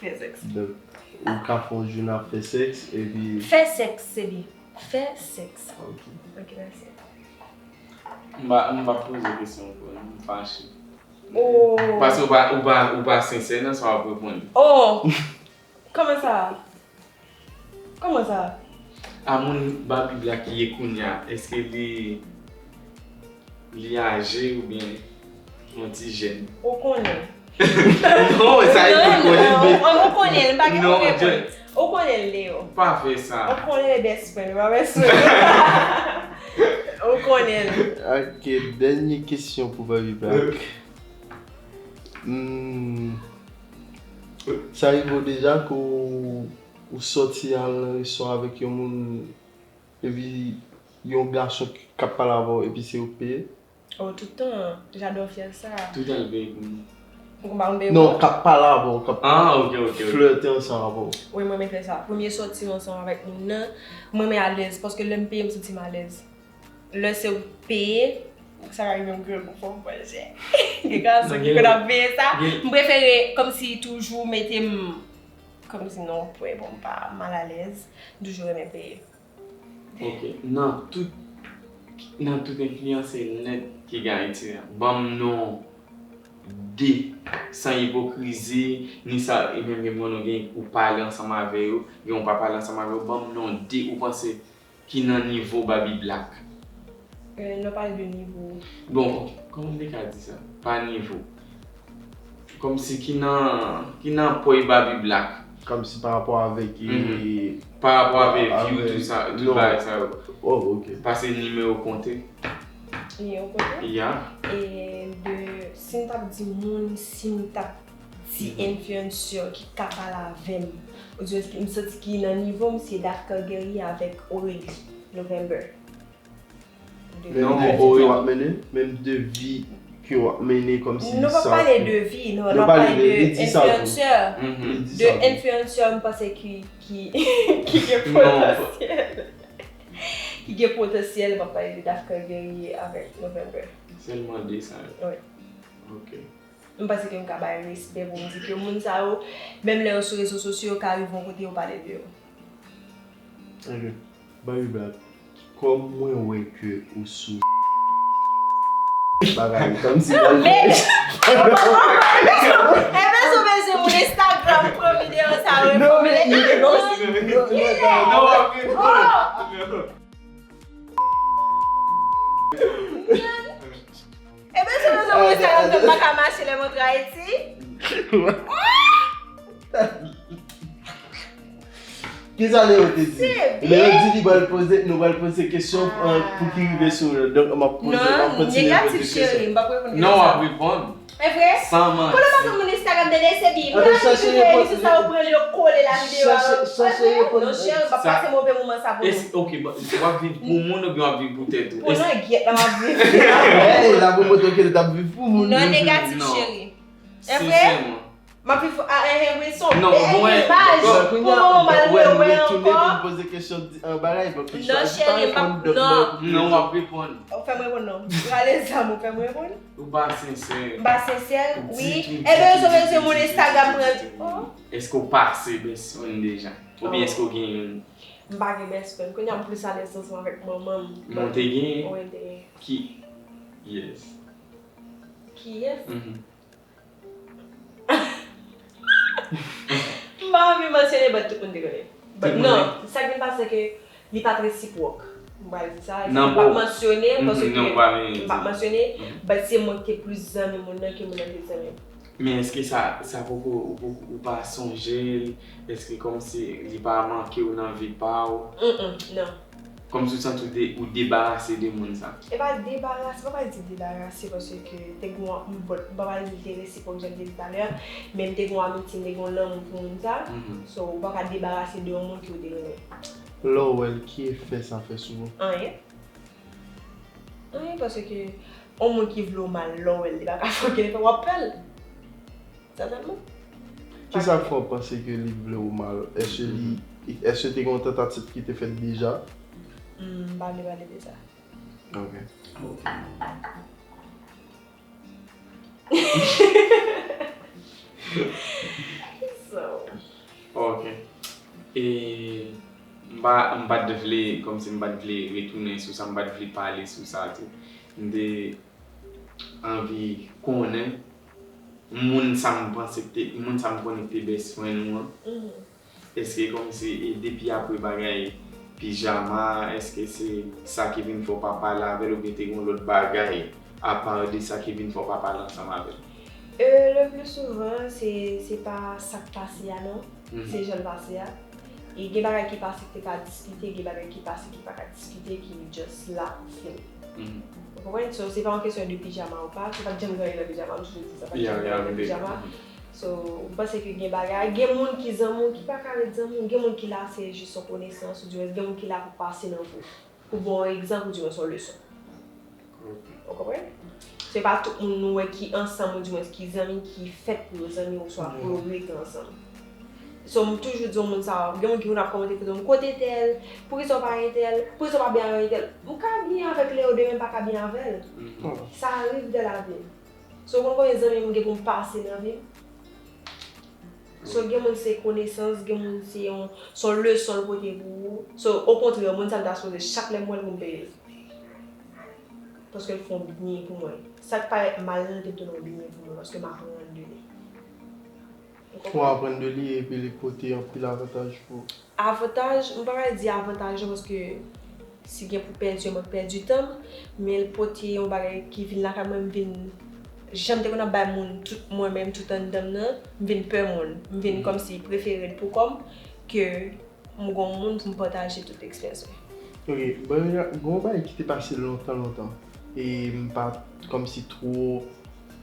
Fè sèks. Donk, ou ka fè yon jounen ap fè sèks, epi... Fè sèks, se li. Fè sèks. Ok. Ok, mèsi. M pa, m pa poze kesyon ankò, non, m fache. Oh. Paske ou pa, ou pa, ou pa sensè nan sa w ap reponn. Oh! Kòman sa? Kòman sa? A moun Barbie Black ye kounye a, èske li, li aje oubyen yon ti jèn? Ou konnen. Non, sa e pou konnen, men. Non, non, ou konnen, m pa gen pou reponn. Ou konnen l, Leo. Pa fè sa. Ou konnen l best friend, ou pa best friend. Ou konnen l. Ok, dènye kesyon pou Barbie Black. Hmm, sa rive w deja ke w, ou sòti al nan restoran avèk yon moun, epi yon gason k ap pale avè w, epi se ou k peye? Oh, tout tan, j'adore faire ça. Tout tan l peye pou nou. Ou konn pa konn peye Non, pou k ap pale avè w, k ap Ah, ok, ok, ok. flirte ansanm avè w. Wi, mwen renmen fè sa. Premye sòti m ansanm avèk moun nan, mwen renmen alèz, paske lè m peye, m santi m alèz. Lè se ou k peye, sa va rive yon grenn fò m pran chè. Gen gason ki konn ap peye sa. M prefere kòmsi toujou mete m kòmsi nan yon pwen pou m pa malalèz. M toujou renmen peye. Ok. Nan tout, nan tout enfliyansè nèt ki gen Ayiti a, ban m non de, san ipokrizi, ni sa, e menm gen moun ou gen, ou pale ansanm avè yo, gen ou pa pale ansanm avè yo, ban m non de ou panse ki nan nivo Baby Black. Euh, nou pale de nivo. Bon, kòman m te ka di sa? Pa nivo. Kòmsi ki nan, ki nan pòy Baby Black. Kòmsi pa rapò avèk, Mhm. e, Pa rapò avèk vi ou, avèk, tout sa, tout non. bagay sa yo. Oh, ok. Pase nimewo konte. Nimewo konte? Ya. E de, si m t ap di moun, si m t ap di Mhm. influencer ki ka pale avè m, ou di m santi ki nan nivo m, se Daph Calgary avèk Aurélie November. De Non, Menm de bon, vi ke w ap mennen, menm de vi ke w ap mennen kòmsi Nou pa sa pale de vi, non, Nou n ap pale pale de, de li di sa tou. influencer. Mhm. Li di De sa tou. influencer, m panse ki, ki, ki gen Non. potansyèl. Ki gen potansyèl, m ap pale de Daph Calgary avèk November. Sèlman de sa yo. Wi. Ok. M panse ke m ka bay respè pou m di ke moun sa yo, menm lè yo sou rezo sosyo, yo ka rive yon kote yo pale de yo. Ok. Baby Black, kòm mwen wè ke ou sou bagay, kòmsi Non, men Ebyen, sou bezwen moun Instagram pran videyo sa yo e Non, men fòmile. li te kòmsi Non, w ap reponn. Ebyen, sou bezwen moun Instagram ke m pa ka mache lè m antre Ayiti. Kisa Leo te di? Se Leo byen. di li pral poze, nou pral poze kesyon Ah. pou ki rive sou Leo. Donk, m ap poze, m ap Non, kontinye negatif, poze kesyon. cheri, m p ap reponn Non, w ap kesyon. reponn. E vre? San manti. Kote w pa konn moun Instagram de Leo, se byen. Anben, chache reponn. Sou sa, ou pran yo kole la videyo a. Chache, chache reponn. Non, cheri, m p ap Sa pase move moman sa pou nou. Esi, ok, bon, w ap viv pou moun oubyen w ap viv pou tèt ou? Pou Esi- langyèt la, m ap viv. Hey, la pou montre ke l t ap viv pou moun. Non, Non, negatif, non. cheri. E vre? Sensèman. M ap viv a, e, e, wi, se yon Non, bèl bon, e, imaj. bon, Pou moman, malgre w wè ankò. Poze kesyon, di, an bagay, bon, Non, cheri, m p ap, non. Non, w ap reponn. Ou fè m reponn, non. Rale zam, ou fè m reponn. Ou pa sensè. M pa sensè, wi. Ditou, Ebyen, ditou, yo bezwen ditou, moun ditou, Instagram ditou, pran. ditou. Oh. Èske w pase best friend deja? Oubyen Oh. èske w gen youn? M pa gen best friend. Kounye a m plis alèz ansanm avèk manman m. Men w te genyen? Wi, m te genyen. Ki? Yes. Ki yes? Mhm. M pa anvi mansyone, but tout moun te konnen. But Tout moun non, te sa k vin pase se ke li pa t resipwòk. M pral di sa, Nan m p ap bo- mansyone, Mhm, paske non, m pa vin m p ap di. mansyone, Mhm. but se mwen ki te plis zanmi moun nan ke moun nan te zanmi m. Men èske sa, sa poko, ou poko, ou pa sonje l? Èske kòmsi li pa manke w nan vi pa w? Mm, mm, non. Kòmsi w santi w de, ou debarase de moun sa? E pa debarase, m pa pral di debarase, paske te gen yon, m pa pral di l te resipwòk jan m te di talè a, men m te gen yon amitye, m te gen yon lanmou pou moun sa. Mhm. So, ou pa ka debarase de yon moun ke w te renmen. Lè w wè l, ki efè sa fè sou ou? Anyen. Anyen, paske yon moun ki vle w mal, lè w wè l, li pa ka fè okenn efè, w ap pè l. Sètènman. Kisa k fè w panse ke li vle w mal? Èske li, èske te gen yon tantativ ki te fèt deja? Hmm, m pa vle pale de sa. Ok. Ok. So. Ok. E m pa, m pa t vle, kòmsi m pa t vle retounen sou sa, m pa t vle pale sou sa tou. M te anvi konnen moun sa m panse k te, moun sa m konnen k te best friend ou an. Mhm. Èske kòmsi, e depi apre bagay pijama, èske se sa ki vin fè w pa pale avè l oubyen te gen yon lòt bagay apa de sa ki vin fè w pa pale ansanm avè l? Euh, le plus souvent, se, se pa sa k pase a non. Mhm. Se jan l pase a. E gen bagay ki pase ki te ka diskite, gen bagay ki pase ki pa ka diskite, ki just la, fini. Ou konprann? So, se pa yon kesyon de pijama ou pa, se pa t janm gen anyen nan pijama, m toujou di sa, pa t janm gen anyen nan pijama. So, m panse ke gen bagay, gen moun ki zanmi w ki pa ka ret zanmi w, gen moun ki la se jis yon konesans, oudimwens gen moun ki la pou pase nan vi w, pou ba w yon egzanp, oudimwens yon leson. Ou konprann? Se pa tout moun nou wè ki ansanm, oudimwens ki zanmi, ki fèt pou yo zanmi, oswa pou yo rete ansanm. So, m toujou di yon moun sa, gen moun ki vin ap kòmante pou di m, "Kote tèl? Poukisa w pa gen tèl? Poukisa w pa byen avèk tèl?" M ka byen avèk Leo, demen m pa ka byen avè l. Sa rive de la vi. So, ou konn konbyen zanmi m gen pou m pase nan vi m? So, gen moun se konesans, gen moun se yon, se yon leson l pote pou ou. So, okontrè, moun sa m ta sipoze chak lè m wè l pou m peye l. Paske l fè yon byen pou mwen. Sa k parèt mal nan, li te tounen yon byen pou mwen, paske m aprann de li. Ou konprann? Ou aprann de li epi li pote anpil avantaj pou ou. Avantaj, m pa pral di avantaj yo, paske si gen pou pèdi, mwen pèdi tan m, men l pote yon bagay ki vin lakay mwen, m vin, jan m te konn ap bay moun tout mwen menm, tout anndan m nan, m vin pè moun. M vin kòmsi prefere l pou kò m ke m gon moun pou m pataje tout eksperyans mwen. Ok, bon, gen yon bagay ki te pase lontan, lontan. E m pa t kòmsi twò,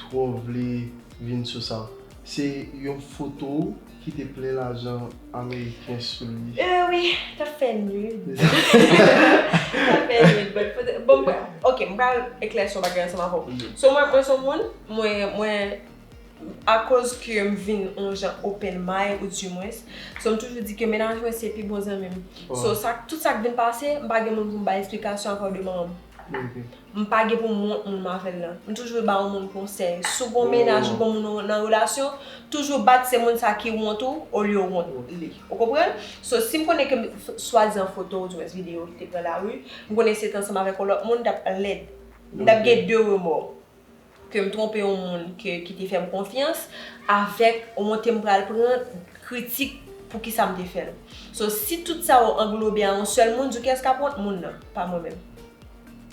twò vle vin sou sa. Se yon foto ki te plen lajan ameriken sou li. Eh wi, t ap fè nude. T ap fè nude. Bon, foto, bon, ok, m pral eklèsi yon bagay ansanm avè w. So, mwen, mwen se yon moun, mwen, mwen, akoz ke m vin yon jan open mind, ou dimwens, so, m toujou di ke mennaj mwen se pi bon zanmi m. So, sa, tout sa k vin pase, m pa gen moun pou m bay eksplikasyon apar de manman m. M pa gen pou m wont moun m avè l lan. M toujou ba yon moun konsèy. Si w gen yon mennaj, ou gen yon moun nan relasyon, toujou bat se moun sa ki wont ou, olye w wont li. Ou konprann? So, si m konnen ke m, f-, swadizan foto, ou dimwens videyo ki te pran lari, m konnen se te ansanm avèk yon lòt moun, m t ap lèd. M t ap gen de remò. Ke m twonpe yon moun ke, ki te fè m konfyans, avèk wonte m pral pran, kritik poukisa m te fè l. So, si tout sa yo anglobe a yon sèl moun, di w kiyès k ap wont? Moun nan, pa mwen menm.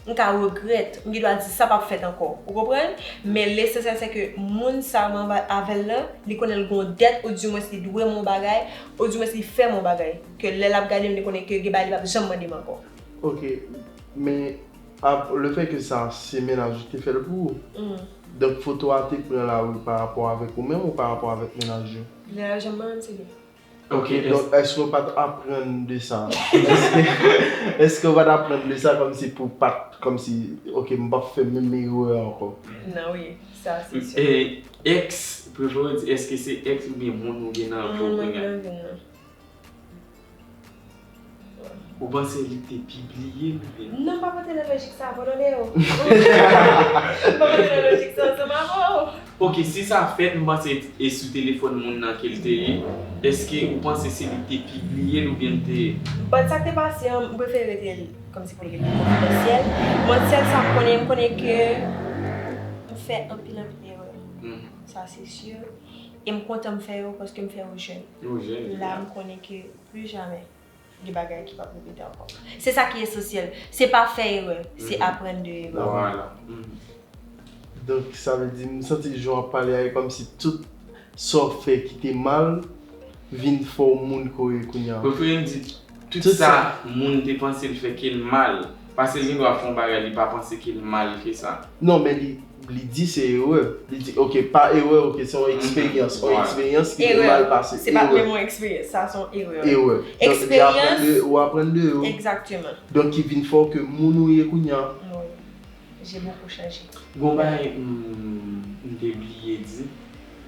M ka regrèt, m gen dwa di sa p ap fèt ankò. Ou konprann? Men lesansyèl se ke moun sa mwen ava-, avè l lan, li konnen l gen yon dèt, oudimwens li dwe m yon bagay, oudimwens li fè m yon bagay. Ke lè l ap gade m, li konnen ke gen bagay li p ap janm mande m ankò. Ok, men ap, le fè ke sa se mennaj ou ki te fè l pou ou. Donk foto a te pran lari pa rapò avèk ou menm ou pa rapò avèk mennaj ou? Li pa janm mwen menm, se li. Ok, donk èske w pa t aprann de sa? Èske, èske w pa t aprann de sa kòmsi pou w pa t, kòmsi, ok, m p ap fè menm erè a ankò? Non, wi, sa se si. E èks, prefere w di, èske se èks oubyen moun ou gen nan vi w kounye a? Ou panse li te pibliye l oubyen? Non, m pa pote nan lojik sa, pardone yo. M pa pote nan lojik sa ansanm avè w. Ok, si sa fèt, m panse e sou telefòn moun nan ke l te ye. Èske ou panse se li ki te pibliye l oubyen l te... Bon, sa k te pase an, m prefere rete l kòmsi pou l rete konfidansyèl. Bon, sèl sa m konnen, m konnen ke m fè anpil, anpil erè. Sa se si. E m kontan m fè yo paske m fè yo jèn. Yo jèn, la, m konnen ke pli jamè gen bagay ki p ap repete ankò. Se sa ki esansyèl. Se pa fè erè, se aprann de erè. Vwala. Donk, sa vle di, m santi jan w ap pale a, e kòmsi tout sa w fè ki te mal vin fè w moun ke w ye kounye a. Prefere m di, tout sa moun te panse l fè ke l mal, paske l gen dwa fè yon bagay, li pa panse ke l mal ke sa. Non, men li, li di se erè. Li di, ok, pa erè, ok, se yon eksperyans. Yon eksperyans ki te mal pase. Se pa menm yon eksperyans, sa se yon erè. Erè. Donk, li aprann de, ou aprann de yo. Egzakteman. Donk, ki vin fè w ke moun ou ye kounye a. Wi. J'ai beaucoup changé. Gon bagay m, m te bliye di,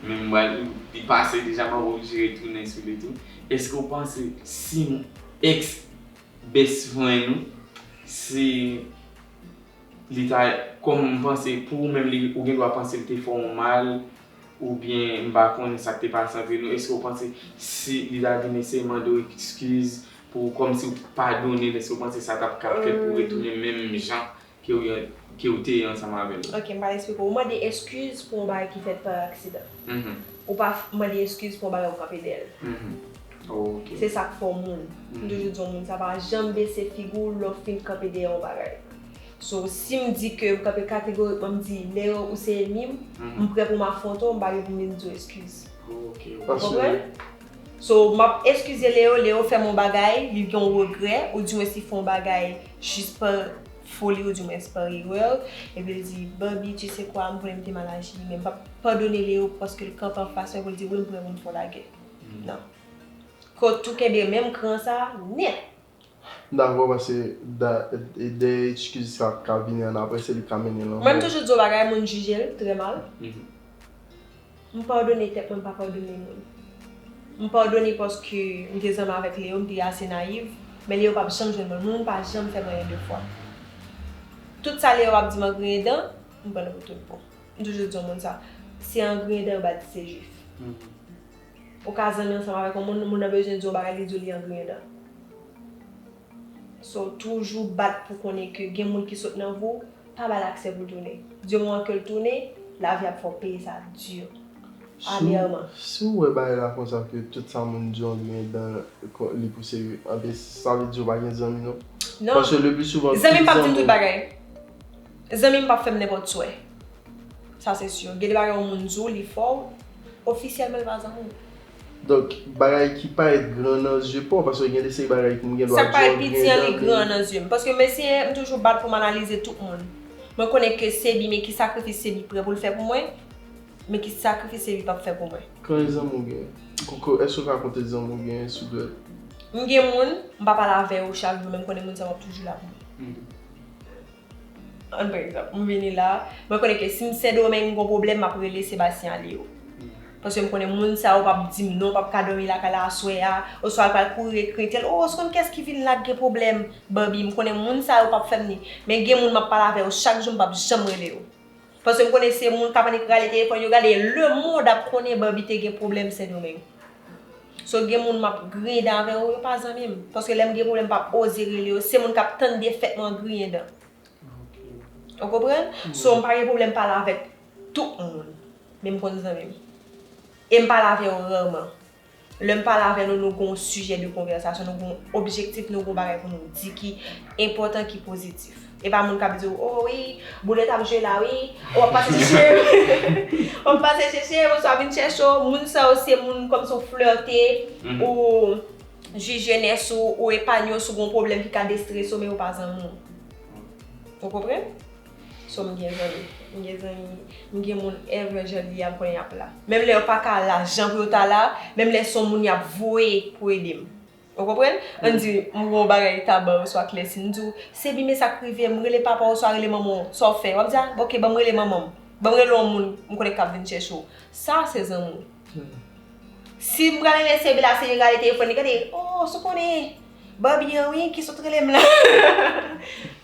men m pral, li pase deja, m ap oblije retounen sou li tou. Èske w panse si yon ex best friend ou, si li ta, kòm m panse, pou ou menm, li, ou gen dwa panse li te fè w mal, oubyen m pa konnen sa k te pase antre nou, èske w panse si li ta vin eseye mande w eskiz pou, kòmsi w padone l, èske w panse sa t ap ka fèt pou w retounen menm jan ke w, ke w te ye ansanm avè l? Ok, m pral eksplike w. Ou mande eskiz pou yon bagay ki fèt pa aksidan. Ou pa f-, mande eskiz pou yon bagay ou kanpe dèyè l. Se sa k fè w moun. M toujou di yon moun, sa pa janm bese figi w lè w fin kanpe dèyè yon bagay. So, si m di ke m kanpe kategorikman, m di, Leo, ou se ènmi m, m prè pou m afwonte w, m pa gen pou m vin di w eskiz. Ou konprann? So, m ap eskize Leo, Leo fè m yon bagay, li gen yon regrè, oudimwens li fè yon bagay jis pa foli, ou dimwens pa erè, epi l di, Barbie, tu sais quoi, m konnen m te mal aji, men m p ap padone Leo paske l kanpe anfas mwen pou l di, wi, m prè pou m fè w lagè. Non. Kot tou kenbe menm kran sa nèt. M dakò paske dèyè eskiz sa k ap vini ann apre, se li k ka mennen lanmò. Mwen, m toujou di yon bagay, moun jije l trè mal. M padone tèt mwen, m pa padone moun. M padone paske m te zanmi avèk Leo, m te ase nayiv, men Leo p ap janm jwenn mwen. Moun pa janm fè m anyen de fwa. Tout sa Leo ap di m an griyen dan, m pran l pou tout bon. M toujou di yon moun sa, se an griyen dan yo ba di se jwif. Ou ka zanmi ansanm avèk yon moun, moun nan bezwen di yon bagay, li di w li an griyen dan. So, toujou bat pou konnen ke gen moun ki sot nan vi w, pa ba l aksè pou l tounen. Di moman ke l tounen, lavi ap fè w peye sa di. Amèman. Si w wè bagay la konsa ke tout sa moun di w an griyen dan li pou se, anben, sa vle di w pa gen zanmi non. Non. Paske le pli souvan, zanmi m p ap di m tout bagay. Zanmi m p ap fè m nenpòt swè. Sa se si. Gen de bagay yon moun di w, li fè w, ofisyèlman li pa zanmi w. Donk, bagay ki parèt gran nan zye pa w, paske gen de seri bagay ki m gen dwa di w an griyen dan. Sa k parèt piti an, li gran nan zye m. Paske mesye, m toujou bat pou m analize tout moun. Mwen konnen ke Sebi, men ki sakrifis Sebi prè pou l fè pou mwen, men ki sakrifis Sebi p ap fè pou mwen. Konbyen zanmi w genyen? Koko, èske w ka konte zanmi w genyen sou dwèt? M gen moun, m pa pale avè yo chak jou, men m konnen moun sa yo ap toujou la pou mwen. Ann pran egzanp, m vini la, mwen konnen ke si m Sendomeng m gon pwoblèm, m ap rele Sebastien Aleo. Paske m konnen moun sa yo p ap di m non, p ap ka dòmi lakay la aswè a, oswa l pral kouri ekri entèl, o, ou konn kiyès ki vin la k gen pwoblèm, Barbie, m konnen moun sa yo p ap fè m ni. Men gen moun m ap pale avè yo chak jou, m p ap janm rele yo. Paske m konnen se moun k ap annik rale telefòn yo, gade, lemonn ap konnen Barbie te gen pwoblèm Sendomeng. So gen moun m ap griyen dan avè yo, yo pa zanmi m. Paske lè m gen pwoblèm, m p ap oze rele yo. Se moun k ap tann defèt mwen an griyen dan. Ou konprann? So, m pa gen pwoblèm pale avèk tout moun. Men m konn zanmi m. E m pale avè yo rarman. Lè m pale avè nou, nou gen yon sijè de konvèsasyon, nou gen yon objektif, nou gen yon bagay pou nou di ki enpòtan, ki pozitif. E pa moun k ap di w, o wi, boulèt ap jwe la wi, w ap pase chèche m, w ap pase chèche m, oswa vin chèche w. Moun sa yo se moun kòmsi w flète, ou jwi jenès ou, ou epanye w si w gen yon pwoblèm ki ka destrese w, men yo pa zanmi w. Ou konprann? So m gen zanmi, m gen zanmi, m gen moun ever jan l ye a m konnen y ap la. Menm lè yo pa ka la jan pou yo ta la, menm lè se yon moun y ap voye pou ede m. Ou konprann? Ann di m gen yon bagay ta ba w oswa klèsi, m di w, Sebi, men sa k rive, m rele papa w oswa rele manman w, sa w fè? W ap di, a, ok, ban m rele manman m, ban m rele yon moun m konnen k ap vin chèche w. Sa se zanmi w. Si m pral rele Sebi la, Sebi rale telefòn li, gade, o, si w konnen Barbie an wi ki sot rele m la.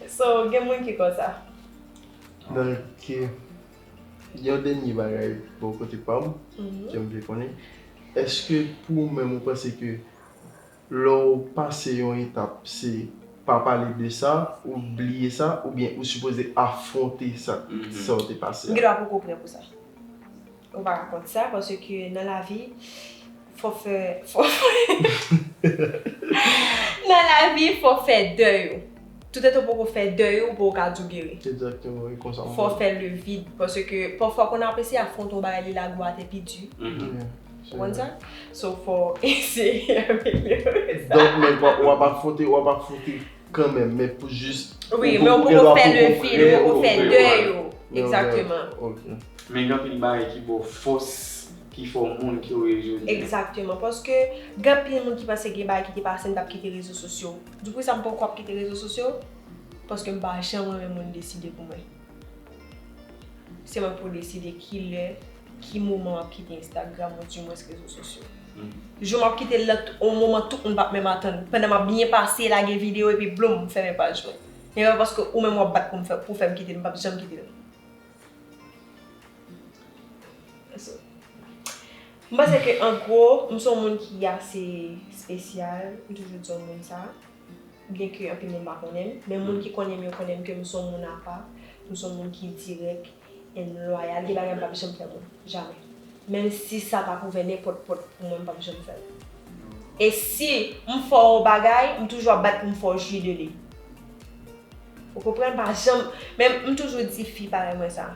So, gen moun ki konsa. Donk, gen yon dènye bagay bò kote pa m ke m vle konnen. Èske pou ou menm ou panse ke lè w pase yon etap, se pa pale de sa, ou bliye sa, oubyen ou sipoze afwonte sa, sa w te pase a? M gen dwa poko prè pou sa. Ou pa ka kont sa, paske nan lavi, fò fè, fò fè, nan lavi, fò fè dèy ou. Toutetan w poko fè dèy ou, ou poko ka di w geri. Egzakteman, e konsa m wè. Fò fè le vide, paske pafwa, kon ap eseye afwonte yon bagay, li lage w atè pi di. Ou konprann sa? So, fò eseye amelyore sa. Donk, men w ap afwonte, w ap afwonte kanmenm, men pou jis. Wi, men w poko fè le vide, w poko fè dèy ou. Egzakteman. Men gen anpil bagay ki ba w fòs, ki fè w moun ki w ye jodi a. Egzakteman, paske gen anpil moun ki panse gen bagay ki te pase, m t ap kite rezo sosyo. Di poukisa m poko ap kite rezo sosyo? Paske m pa janm renmen moun deside pou mwen. Se mwen pou deside kilè, ki moman m ap kite Instagram ou dimwens rezo sosyo. Jou m ap kite l nan yon moman tout moun p ap menm atann. Pandan m ap byen pase, lage videyo epi bloum, m fèmen paj mwen. Men pa paske ou menm w ap bat pou m fè, pou fè m kite l, m p ap janm kite l. M panse ke an gwo, m se yon moun ki ase espesyal, m toujou di yon moun sa. Byenke anpil moun pa konnen m, men moun ki konnen m yo konnen m ke m se yon moun apa, m se yon moun ki dirèk and lwayal. Gen bagay m p ap janm fè moun, jamè. Menm si sa t ap ouvè nenpòt pòt pou mwen, m p ap janm fè l. E si m fè w yon bagay, m toujou ap bat pou m fè w jwi de li. Ou konprann? Pa janm, men m toujou di fi parèy mwen sa,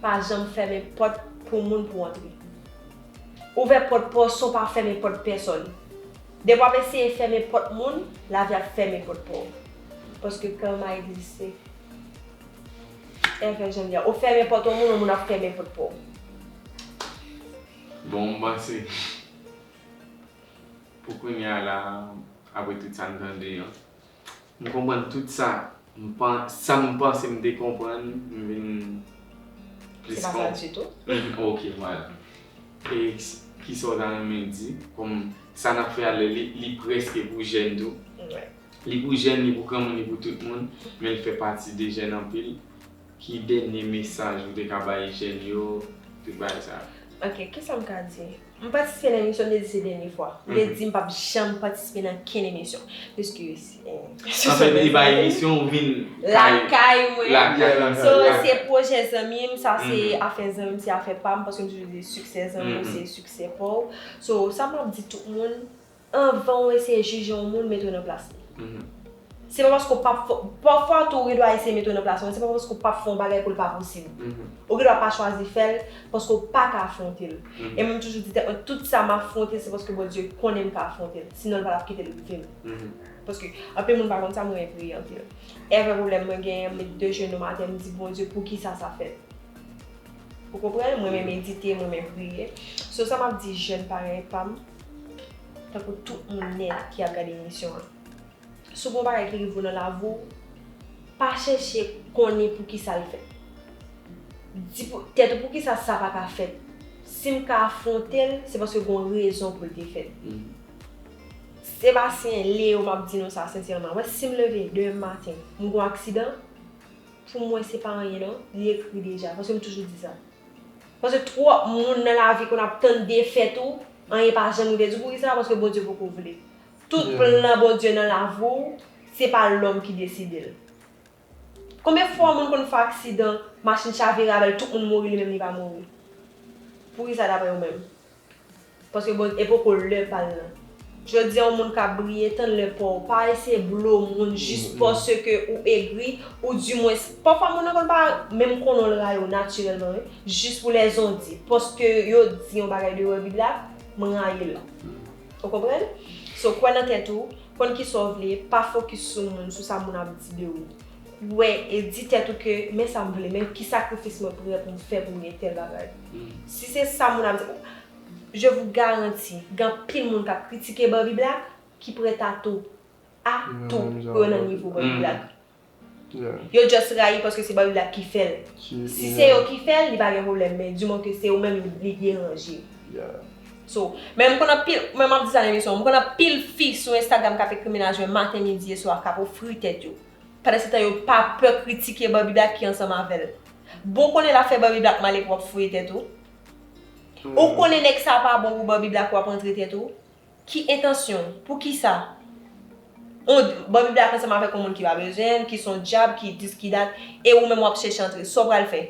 pa janm fèmen pòt pou moun pou antre. Ouvè pòt pa w san w pa fèmen pòt pèsòn. Depi w ap eseye fèmen pòt moun, lavi ap fèmen pòt pa w. Paske karma egziste. Ever jan li ye. Ou fèmen pòt yon moun, yon moun ap fèmen pòt pou ou. Bon, m panse pou kounye a la, apre tout sa n tande an, m konprann tout sa. M pan, sa m panse m te konprann, m vin plis konprann. Se pa sa ditou. Ok, vwala. E kisa w ta renmen di? Kòm sa n ap fè a, li, li prèske pou jèn tou. Li pou jèn, li pou granmoun, li pou tout moun, men l fè pati de jèn anpil. Ki dènye mesaj ou te ka bay jèn yo, tout bagay sa yo? Ok, kisa m ka di? M patisipe nan emisyon, m te di se dènye fwa. M te di m p ap janm patisipe nan kenn emisyon. Piske, eh, Anfèt, li bay emisyon, ou vin lakay mwen. Lakay mwen. So, se pwojè zanmi m, sa se afè zanmi m, se afè pa m, paske m toujou di siksè zanmi w, se siksè pa w. So, sa m ap di tout moun, anvan w eseye jije yon moun, mete w nan plas li. Se pa paske w p ap fè, pafwa tou ou gen dwa eseye mete w nan plas moun, se pa paske w p ap fè yon bagay pou l pa posib. Ou gen dwa pa chwazi fè l, paske w pa ka afwonte l. E mwen m toujou di tèt mwen, tout sa m afwonte, se paske Bondye konnen m ka afwonte l. Sinon, l pa t ap kite l rive m. Paske anpil moun pa konn sa, mwen renmen priye anpil. Ever pwoblèm mwen genyen, m met de jenou m atè, m di, Bondye, poukisa sa fèt? Ou konprann? Mwen renmen medite, mwen renmen priye. So, sa m ap di jèn parèy pa m, tankou tout moun nèt ki ap gade emisyon an. Si w gen yon bagay ki rive w nan lavi w, pa chèche konnen poukisa l fèt. Di pou tèt ou poukisa sa pa ka fèt. Si m ka afwonte l, se paske gen yon rezon pou l te fèt. Sebastien, Leo, m ap di nou sa sensèman. Mwen, si m leve demen maten, m gen yon aksidan, pou mwen se pa anyen non, li ekri deja, paske m toujou di sa. Paske twòp moun nan lavi konn ap tann defèt ou, anyen pa janm rive di w. Poukisa? Paske Bondye poko vle. Tout plan Bondye nan lavi w, se pa lòm ki deside l. Konbyen fwa moun konn fè aksidan, machin chavire avè l, tout moun mouri, li menm li pa mouri? Poukisa daprè ou menm? Paske bon, e poko lè pa l lan. Jodi a, yon moun k ap briye, tann lè pa w. Pa eseye blow moun jis paske ou egri, ou dimwens, pafwa moun nan konn pa menm konnen w l rayi w natirèlman, wi. Jis pou lèzon di. Paske yo di yon bagay de Bobby Black, m rayi l. Ou konprann? So, kwè nan tèt ou, konn kisa w vle, pa fokis sou moun, sou sa moun ap di de ou. Wè, e di tèt ou ke, men sa m vle, men ki sakrifis mwen prè pou m fè pou m gen tèl bagay. Si se sa moun ap di, je vous garantis, gen anpil moun k ap kritike Bobby Black ki prèt a tou, a tou, pou yo nan nivo Bobby Black. Yo just rayi paske se Bobby Black ki fè l. Si se yo ki fè l, li pa gen pwoblèm, men di moman ke se ou menm li deranje. So, men m konn anpil, men m ap di sa nan emisyon, m konn anpil fi sou Instagram k ap ekri mennaj mwen maten, midi e swa, k ap ofri tèt yo. Pandansetan yo pa pè kritike Bobby Black ki ansanm avè l. Bon, ou konnen l ap fè Bobby Black mal epi w ap fouye tèt ou. Ou konnen nèg sa pa bon pou Bobby Black, w ap rantre tèt ou. Ki entansyon? Poukisa? Ou, Bobby Black ansanm avèk yon moun ki pa bezwen l, ki se yon dyab, ki dis, ki dat, e ou menm w ap chèche antre. Sa w pral fè?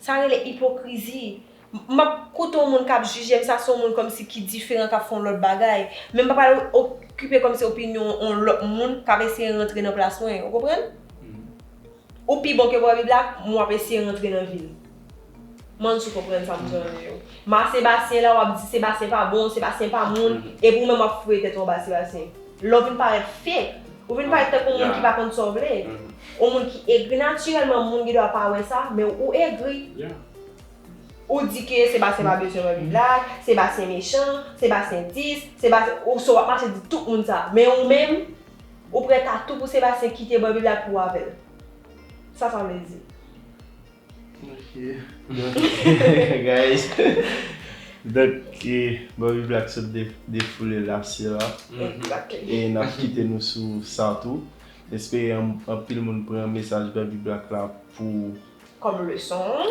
Sa rele ipokrizi. M ap koute yon moun k ap jije m, sa se yon moun kòmsi ki diferan, k ap fè yon lòt bagay. Men m pa pral okipe kòmsi opinyon yon lòt moun k ap eseye rantre nan plas mwen, ou konprann? Ou pi bon ke Bobby Black, m w ap eseye rantre nan vi l. M ann si w konprann sa m di w yo. Ma Sebastien la, w ap di Sebastien pa bon, Sebastien pa moun, epi ou menm w ap fouye tèt ou anba Sebastien. Lè w vin parèt fake, ou vin parèt tankou yon moun ki pa konn sa w vle. Yon moun ki egri natirèlman, moun gen dwa pa wè sa, men ou egri. Ou di ke Sebastien pa bezwen Bobby Black, Sebastien mechan, Sebastien dis, Sebastien, ou so w ap mache di tout moun sa. Men ou menm, ou prèt a tou pou Sebastien kite Bobby Black pou w avè l. Sa sa vle di? Ok. Donk, guys. Donk, eh, Bobby Black sot de, defoule lasye la. E n ap kite nou sou sa tou. M espere an, anpil moun pran mesaj Bobby Black la pou kòm leson.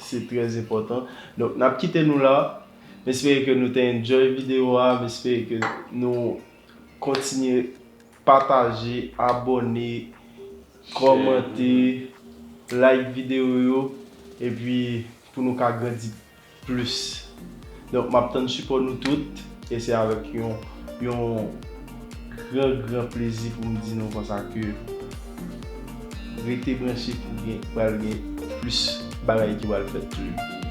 Se trè enpòtan. Donk, n ap kite nou la. M espere ke nou te enjoy videyo a. M espere ke nou kontinye pataje, abòne, kòmante, like videyo yo, epi pou nou ka grandi plis. Donk, m ap tann sipò nou tout, e se avèk yon, yon gran, gran plezi pou m di nou konsa ke rete branche pou gen, pral gen plis bagay ki pral fèt toujou.